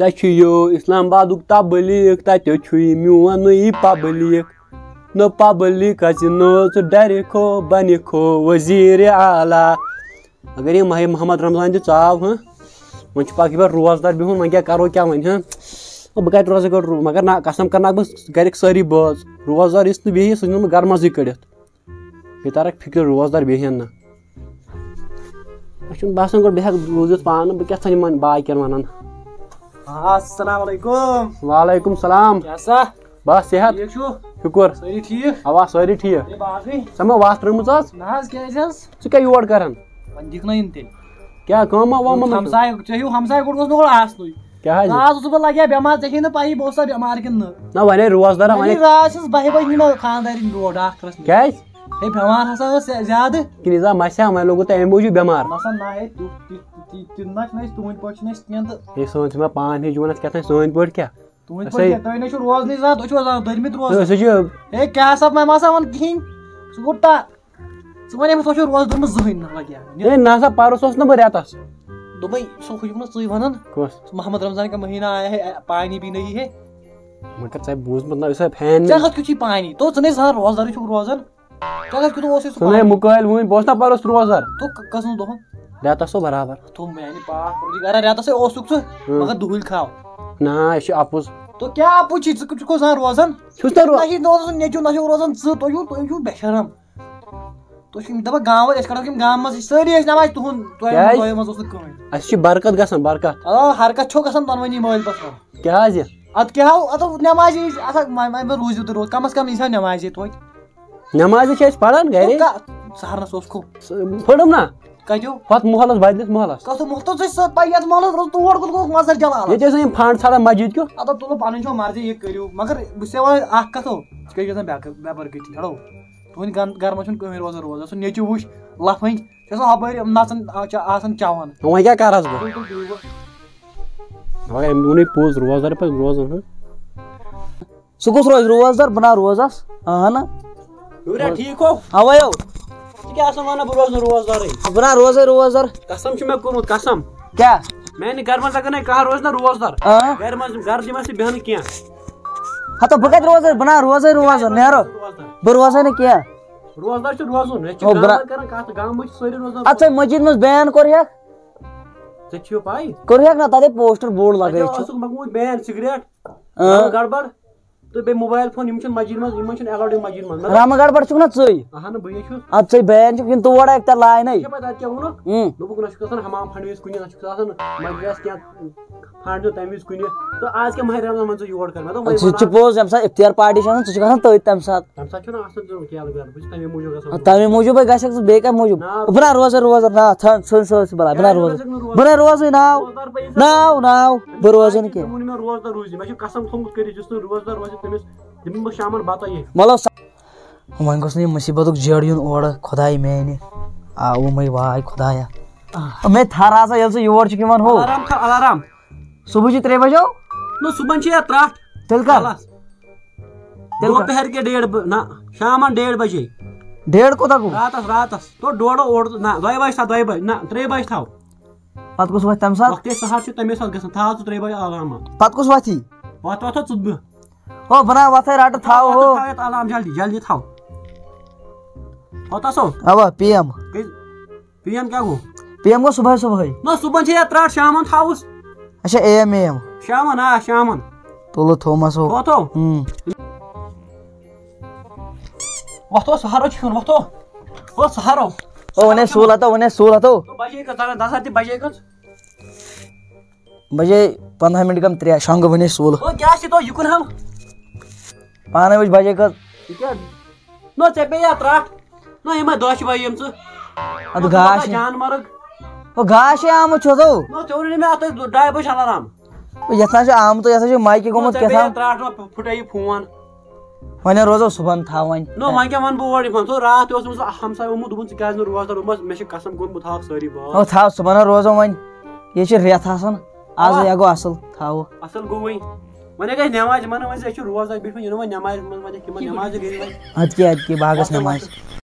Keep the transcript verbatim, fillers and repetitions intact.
تۄہہِ چھُ یو اسلام آبادُک تبلیغ، تَتہِ چھُ یہِ میون نوٚوٕے پبلک۔ نو پبلک اَژِ نو ژٕ ڈرِ کھو بنہِ کھو وزیر اعلیٰ۔ اگر یہِ ماہِ محمد رمضان تہِ ژاو، ہاں، وۄنۍ چھُ پکھ یہِ پٮ۪ٹھ روزدار بِہُن، وۄنۍ کیٛاہ کرو کیٛاہ وۄنۍ، ہاں؟ او، بہٕ کَتہِ روزٕ گۄڈٕ رو-، مگر نہ، قسم کرناوٕ بہٕ گرِکۍ سٲری بٲژ، روزدار یُس نہٕ بیٚہہِ، سُہ دِمہٕ بہٕ گرٕ منٛزٕے کٔڑِتھ۔ بیٚیہِ ترکھ فِکرِ روزدار بیٚہن نہٕ۔ مےٚ چھُنہٕ باسان گۄڈٕ بہٕ ہٮ۪کہٕ روٗزِتھ پانہٕ، بہٕ کیٛاہ تام یِمن باقین وَنان۔ السلام علیکم۔ وعلیکم السلام۔ کیٛاہ سا؟ بس صحت۔ ٹھیٖک چھُو؟ شُکُر۔ سٲری ٹھیٖک؟ اوا، سٲری ٹھیٖک۔ ہے باقٕے؟ ژےٚ ما وَتھ ترٲومٕژ آز؟ نہ حظ، کیٛازِ حظ؟ ژٕ کیٛاہ یور کران؟ وۄنۍ دِکھ نہ یِن تیٚلہِ۔ کیٛاہ کٲمہ وٲمہ ما چھُ؟ ہمساے، ژےٚ ہیوٗ ہمساے گۄڈٕ گوٚژھ نہٕ گۄڈٕ آسنُے۔ کیٛاہ حظ؟ نہ، آز اوسُس بہٕ لگیا بٮ۪مار، ژےٚ چھے نہٕ پَیی بہٕ اوسا بٮ۪مار کِنہٕ نہٕ۔ نہ، وۄنۍ ہے روزدار، وۄنۍ وۄنۍ ہے۔ راتھ چھَس بَہہِ بجہِ نِمو خانٛدارِنۍ برونٛٹھ ڈاکٹرَس نِش۔ کیٛازِ؟ ہے، بٮ۪مار ہسا ٲس زیادٕ۔ کِنہٕ ییٖژاہ مَسہِ ہا، وۄنۍ لوگوُ تۄہہِ اَمہِ موٗجوٗب بٮ۪مار؟ نہ سا، نہ، ہے، تیُتھ، تہِ، تہِ، تہِ، تہِ نہ چھِنہٕ أسۍ تُہٕنٛدۍ پٲٹھۍ چھِنہٕ أسۍ کینٛہہ تہٕ۔ ہے، سٲنۍ چھِ مےٚ پانہٕ ہیٚچھ وَنَس کیٛاہ تام سٲنۍ پٲٹھۍ کیٛاہ؟ تُہٕنٛدۍ أسۍ پٲٹھۍ ہے کیٛاہ؟ تُہۍ نہ چھِو روزنٕے زانٛہہ، تُہۍ چھِو آسان دٔرمٕتۍ روزنَس۔ أسۍ ہے چھِ ہے، کیٛاہ سا، مےٚ ما سا وَن کِہیٖنۍ۔ ژٕ گوٚو ٹَ-، ژٕ وَن أمِس، تۄہہِ چھُو روزٕ دوٚرمُت زٕہٕنۍ نہ لَگہِ ہا۔ ہے، نہ سا، پَرُس اوس نہٕ بہٕ رٮ۪تَس۔ دوٚپمَے، سُہ ہُہ چھُکھ نہ ژٕے وَنان۔ کُس؟ سُہ محمد رمضان کا مہینہ آیا ہے، پانی بھی نہیں ہے۔ مگر ژےٚ بوٗزمُت نہ، یُس ہے فین ژےٚ کَتھ کیُتھ چھُے پانی؟ تو ژٕ نے زانٛہہ روزدَرٕے چھُکھ روزان۔ ژےٚ کَتھ کیُتھ اوس یہِ سُہ ژٕ نے پانی؟ مُکٲلۍ وٕنۍ، بہٕ اوسُس نہ پَرُس روزدَر۔ تو ک-، کٔژَن دۄہَن؟ رٮ۪تَس تو برابر۔ تو میٛانہِ پاک پروردگارا، رٮ۪تَسٕے اوسُکھ ژٕ، اۭں۔ مگر دُہٕلۍ کھاو۔ نہ، یہِ چھُ اَپُز۔ تو کیٛاہ اَپُز چھُے؟ ژٕ چھُکھ زانٛہہ روزان؟ چھُس نہ روزان۔ نہ چھُے روزان، نیٚچوٗ نہ چھُکھ روزان ژٕ، تُہۍ چھِو، تُہۍ چھِو بے شرم۔ تُہۍ چھِو دَپان گامہٕ وٲلۍ، أسۍ کَڑوکھ یِم گامہٕ منٛزٕے، سٲری ٲسۍ نٮ۪مازِ تُہُنٛد، تۄہہِ کیٛازِ؟ تۄہہِ منٛز اوس نہٕ کٕہٕنۍ۔ اَسہِ چھِ برکت گژھان، برکت۔ آ، حرکت چھو گژھان دۄنوٕنی مٲلۍ پَتہٕ۔ کیٛازِ؟ اَدٕ کیٛاہ ہو، اَدٕ نٮ۪مازِ یی، اَتھ ہا، وۄنۍ، وۄنۍ روٗزِو تُہۍ روز، کَم از کَم یی سا نٮ۪مازِ توتہِ۔ نٮ۪مازِ چھِ أسۍ پَران گَرے۔ تو کا-، سہرنَس اوس کھو۔ س-، پھٕٹُم نا۔ کَتیو؟ ہۄتھ محلَس، بدلِس محلَس۔ کَتھ محلَس؟ تُہۍ چھِو سۄ پَیی یَتھ محلَس روز، تور کوٚت گوٚو مَزَر جلال؟ ییٚتہِ ٲسۍ یِم فنٛڈ ژھانڈان مسجد کیُتھ۔ اَدٕ تُلو پَنٕنۍ چھو مرضی، یہِ کٔرِو، مگر بہٕ چھُسے وَنان اَکھ کَتھ ہو، ژٕ کیٛازِ چھِ گژھان بے-، بے برکتی؟ ہَڑو۔ تُہٕنٛدِ گَن-، گَرٕ منٛز چھُنہٕ کٕہٕنۍ روزان روزان۔ سُہ نیٚچوٗ وٕچھ لَفٲنۍ، چھِ آسان ہۄپٲرۍ نَژان، آ، چھِ آسان چٮ۪وان۔ وۄنۍ کیٛاہ کَرَس بہٕ؟ بِلکُل، بِلکُل۔ مگر أمۍ ووٚنُے پوٚز، روزدار پَزِ روزُن، ہہ؟ سُہ کُس روزِ روزدار؟ بہٕ نا روزس۔ اہن۔ ہیوٗرا ٹھیٖک ہو؟ اوے ہو۔ ژٕ کیٛاہ آسان وَنان بہٕ روزٕ نہٕ روزدارٕے؟ بہٕ نا روزے روزدار۔ قسم چھُ مےٚ کوٚرمُت قسم۔ کیٛاہ؟ میٛانہِ گرٕ منٛز اگر نَے کانٛہہ روزِ نہ روزدار، آ۔ گرِ منٛز، گرٕ دِمَس نہٕ بیٚہنہٕ کینٛہہ۔ ہتو بہٕ کتہِ روزے؟ بہٕ نا روزے روزدار، نیرو۔ روزدار۔ بہٕ روزے نہٕ کینٛہہ۔ روزدار چھُ روزُن، أسۍ چھِ او، بہٕ گامہٕ نا- کران کتھ، گامہٕ منٛز چھِ سٲری روزدار۔ اتھ چھے مسجد منٛز بین کوٚر ہیکھ؟ ژےٚ چھُے پاے؟ کوٚر ہیکھ نا تتے پوسٹر بوٚڑ اَتہِ لگٲیِتھ چھُ۔ اوسُکھ منٛگمُت بین، سگریٹ، اۭں۔ گڑبڑ۔ تہٕ بیٚیہِ موبایل فون، یِم چھِنہٕ مسجد منٛز، یِمن چھِنہٕ allowed یِم مسجد منٛز۔ مطلب، رامہٕ گڑبڑ چھُکھ نا ژٕے؟ اہن، بہٕ ہے چھُس۔ اَدٕ ژٕے بین چھُکھ کِنہٕ تور اَکہِ تَل لاینَے؟ ژےٚ چھےٚ پَتہ اَتہِ کیٛاہ ووٚنُکھ؟ اۭں۔ دوٚپُکھ، نہ چھُکھ آسان حمام پھنڈوِس کُنہِ، نہ چھُکھ آسان مسجدس کینٛہہ پھنڈ دیُن تَمہِ وِزِ کُنہِ۔ تہٕ آز کیٛاہ ماہِ رمضان وۄنۍ ژٕ یور کر؟ مےٚ دوٚپ، وۄنۍ سُہ تہِ چھُ وَنہٕ۔ پوٚز، ییٚمہِ ساتہٕ افطار پارٹی چھِ آسان، ژٕ چھُکھ آسان تٔتھۍ تَمہِ ساتہٕ۔ تَمہِ ساتہٕ چھُنہٕ آسان ژےٚ کیلہٕ ویلہٕ، بہٕ چھُس تَمے موٗجوٗب گژھان۔ تَمے موٗجوٗبٕے گژھکھ ژٕ، بیٚیہِ کَمہِ موٗجوٗب؟ نہ۔ بہٕ نہ روزے روزدار، نہ، ژھٕن، ژھٕن سۭتۍ سُہ بَلاے، بہٕ نہ کیٛازِ روزے۔ روزکھ نہٕ روزدار؟ بہٕ نہ روزے، ناو۔ روزدار پَزِ نہ، ناو، ناو، بہٕ روزے نہٕ کینٛہہ۔ ووٚن مےٚ روزدار روٗزِو، مےٚ چھُ قسم تھوٚمُت کٔرِتھ، یُس نہٕ روزدار روزِ، تٔمِس دِمہٕ بہٕ شامَن بَتَے ییٚتہِ۔ مطلب، سا-، وۄنۍ گوٚژھ نہٕ یہِ مُصیٖبتُک جیڑ یُن اورٕ، خۄداے میٛانہِ۔ آوُمَے واے خۄدایا۔ آہ۔ مےٚ تھَر آسان ییٚلہِ ژٕ یور چھُکھ یِوان ہُہ۔ الارام تھاو، الارام۔ صُبحٕچہِ ترٛےٚ بجے؟ نہ، صُبحن چھِ یَتھ ترٛٹھ۔ تیٚلہِ کر؟ کَلَس۔ تیٚلہِ کر؟ دوپہر کے ڈیڑھ ب-، نہ، شامَن ڈیڑھ بجے۔ ڈیڑھ کوٗتاہ گوٚو؟ راتَس، راتَس۔ تو ڈوڑو اوڑ، نہ، دۄیہِ بجہِ تھاو، دۄیہِ بجہِ، نہ، ترٛیٚیہِ بجہِ تھاو۔ پَتہٕ کُس وۄتھِ تَمہِ ساتہٕ؟ وقتِ سحر چھُ تَمے ساتہٕ گژھان، تھاو ژٕ ترٛیٚیہِ بجہِ الارام۔ پَتہٕ کُس وۄتھی؟ وَتھ، وَتھ، وَتھ، ژٕ دِ۔ ہو، بہٕ نا وۄتھَے رَٹہٕ تھاو ہو۔ تھاو یَتھ الارام جلدی، جلدی تھاو۔ وَتھ ہسا۔ اَوا، پی ایم۔ کٔژ-، پی ایم کیٛاہ گوٚو؟ پی ایم گوٚو صُبحٲے صُبحٲے۔ نہ، صُبحن چھے یَتھ ترٛٹھ، شامَن تھاوُس۔ اچھا، اے ایم، اے ایم۔ شامَن، آ، شامَن۔ تُلہٕ تھومَس ہو۔ تھو، تھو۔ اۭں۔ وۄتھو، سہارو چھُ کھیوٚن، وۄتھو۔ او، سہارو۔ او، وَنے سوٗل ہَتو، وَنے سوٗل ہَتو۔ بجے کٔژ، دَہ، دَہ سا تہِ بجے کٔژ؟ بجے پنٛداہ مِنٹ گٔم ترٛےٚ، شۄنٛگہٕ وٕنی سُل۔ او، کیٛاہ چھِ تو یہِ کُن ہاو؟ پانَے وٕچھ بجے کٔژ۔ یہِ کیٛاہ؟ نہ، ژےٚ پیٚیہِ یا ترٛٹھ؟ نہ، یِمَے دۄہ چھِ وۄنۍ یِم ژٕ۔ اَدٕ نہ، ژٕ گاش وَنان چھِ۔ جان مرگ۔ او، گاش ہے آمُت چھُ تو۔ نہ، ژےٚ ووٚنُے نہٕ مےٚ اَتھ ٲسۍ ڈاے بجہِ الارام۔ او، یَتھ نہ چھُ آمُت، یَتھ چھُ مایکہِ نہ، گوٚمُت ژےٚ کیٛاہ پیٚیہِ تام۔ یا ترٛٹھ، نہ، پھُٹے یہِ فون۔ وۄنۍ روزو صُبحن تھاوٕنۍ۔ نہ، وۄنۍ کیٛاہ وَنہٕ بہٕ اورٕ یِمَن؟ ژٕ راتھ تہِ اوس تٔمِس ہمساے آمُت، دوٚپُن، "ژٕ کیٛازِ نہٕ روزدار؟" دوٚپمَس، "مےٚ چھِ قسم کوٚرمُت، بہٕ تھاوَکھ سٲری باغ۔" او، تھاو، صُبحن حظ روزو وۄنۍ۔ یہِ چھِ رٮ۪تھ آسان۔ آز اَوا۔ یا گوٚو اَصٕل، تھاوو۔ اَصٕل گوٚو وۄنۍ۔ وۄنۍ اگر نٮ۪مازِ وَنو، وۄنۍ أسۍ چھِ روزدار بیٖٹھمٕتۍ، یِنہٕ وۄنۍ نٮ۪مازِ منٛز وۄنۍ کِمَن نٮ۪مازِ گٔے وۄنۍ۔ اَدٕ کیٛاہ، اَدٕ کیٛاہ، بہٕ ہا گژھٕ وۄتھ، نٮ۪مازِ۔ وۄتھ۔